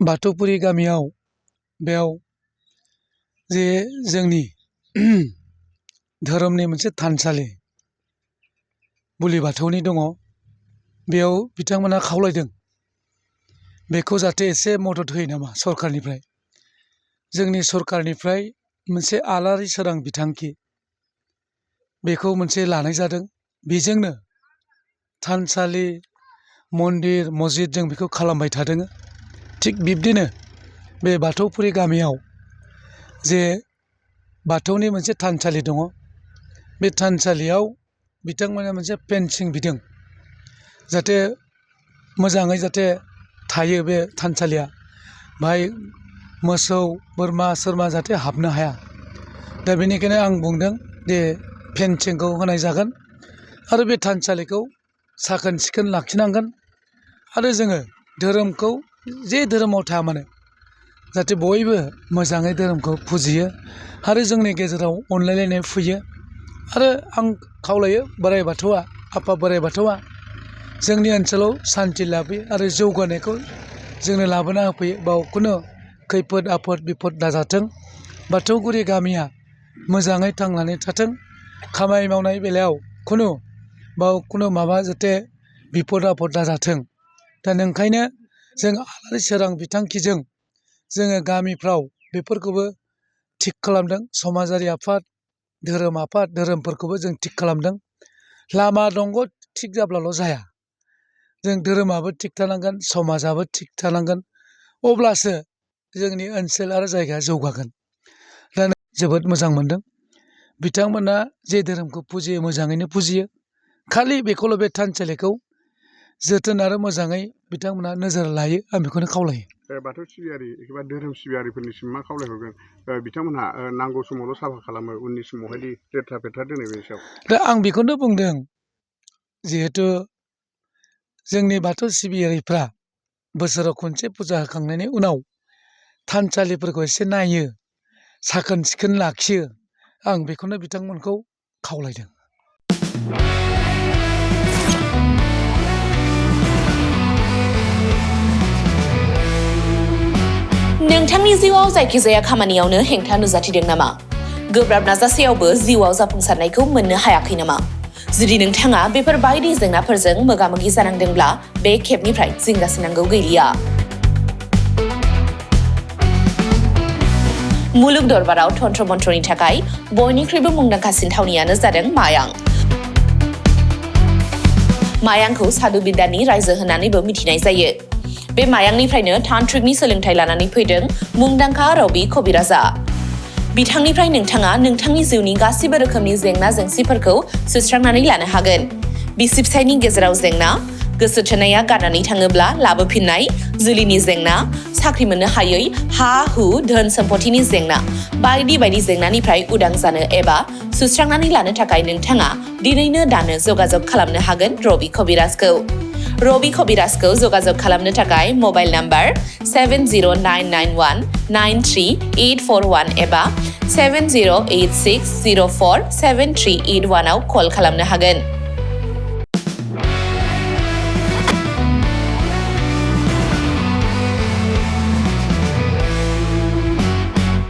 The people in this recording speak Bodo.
बाथौपुरि गामियाव बेयाव जे जोंनि धोरोमनि मोनसे थानसालि बुलि बाथौनि दङ बेयाव बिथांमोना खावलायदों बेखौ जाहाथे एसे मदद होयो नामा सरखारनिफ्राय जोंनि सरखारनिफ्राय मोनसे आलारि सोरां बिथांखि बेखौ मोनसे लानाय जादों बेजोंनो थानसालि मन्दिर मस्जिद जों बेखौ खालामबाय थादों थिग बिब्दिनो बे बाथौपुरि गामियाव जे बाथौनि मोनसे थानसालि दङ बे थानसालियाव बिथांमोना मोनसे फेनसिं बिदों जाहाथे मोजाङै जाहाथे थायो बे थानसालिया बाहाय मोसौ बोरमा सोरमा जाहाथे हाबनो हाया दा बेनिखायनो आं बुंदों जे फेनसिंखौ होनाय जागोन आरो बे थानसालिखौ साखोन सिखोन लाखिनांगोन आरो जोङो धोरोमखौ जे धोरोमाव थाया मानो जाहाथे बयबो मोजाङै धोरोमखौ फुजियो आरो जोंनि गेजेराव अनलायलायनाय फैयो आरो आं खावलायो बोराइ बाथौआ आफा बोराइ बाथौआ जोंनि ओनसोलाव सान्थि लाबोयो आरो जौगानायखौ जोंनो लाबोना होफैयो बाव खुनु खैफोद आफोद बिफद दाजाथों बाथौगुरि गामिया मोजाङै थांनानै थाथों खामानि मावनाय बेलायाव खुनु माबा जाहाथे बिफद आफद दाजाथों दा नोंखायनो जों आलारि सोरां बिथांखिजों जोङो गामिफ्राव बेफोरखौबो थिग खालामदों समाजारि आफाद धोरोमफोरखौबो जों थिग खालामदों लामा दंग थिग जाब्लाल' जाया जों धोरोमाबो थिग थानांगोन समाजाबो थिग थानांगोन अब्लासो जोंनि ओनसोल आरो जायगाया जौगागोन दा जोबोद मोजां मोनदों बिथांमोना जे धोरोमखौ फुजियो मोजाङैनो फुजियो खालि बेखौल' बे थानसालिखौ जोथोन आरो मोजाङै बिथांमोना नोजोर लायो आं बेखौनो खावलायो बाथौ सिबियारि एबा धोरोम सिबियारिफोरनिसिम मा खावलायहरगोन बिथांमोनहा नांगौ समावल' साफा खालामो उननि समावहाय लेथ्रा फेथ्रा दोनो बेनि सायाव दा आं बेखौनो बुंदों जिहेथु जोंनि बाथौ सिबियारिफ्रा बोसोराव खनसे फुजा होखांनायनि उनाव थानसालिफोरखौ एसे नायो साखोन सिखोन लाखियो आं बेखौनो बिथांमोनखौ खावलायदों नोंथांनि जिउआव जायखिजाया खामानियावनो हेंथा नुजाथिदों नामा गोब्राब नाजासेयावबो जिउआव जाफुंसारनायखौ मोननो हायाखै नामा जुदि नोंथाङा बेफोर बायदि जेंनाफोरजों मोगा-मोगि जानांदोंब्ला बे खेबनिफ्राय जिंगासिनांगौ गैलिया मुलुग दरबाराव तन्त्र मन्त्रनि थाखाय बयनिख्रुइबो मुंदांखासिन थावनियानो जादों मायां मायांखौ साधु बिद्यानि रायजो होननानैबो मिथिनाय जायो बे मायांनिफ्रायनो तान्त्रिकनि सोलोंथाइ लानानै फैदों मुंदांखा रबि कबिराजा बिथांनिफ्राय नोंथाङा नोंथांनि जिउनि गासिबो रोखोमनि जेंना जेंसिफोरखौ सुस्रांनानै लानो हागोन बिसि फिसायनि गेजेराव जेंना गोसो थोनाया गारनानै थाङोब्ला लाबोफिननाय जुलिनि जेंना साख्रि मोननो हायै हा हु धोन सम्पथिनि जेंना बायदि बायदि जेंनानिफ्राय उदां जानो एबा सुस्रांनानै लानो थाखाय नोंथाङा दिनैनो दानो जगाजग खालामनो हागोन रबि कबिराजखौ रबि कबिराजखौ जगाजग खालामनो थाखाय मबाइल नाम्बार 7099193841 एबा 7086047381 आव कल खालामनो हागोन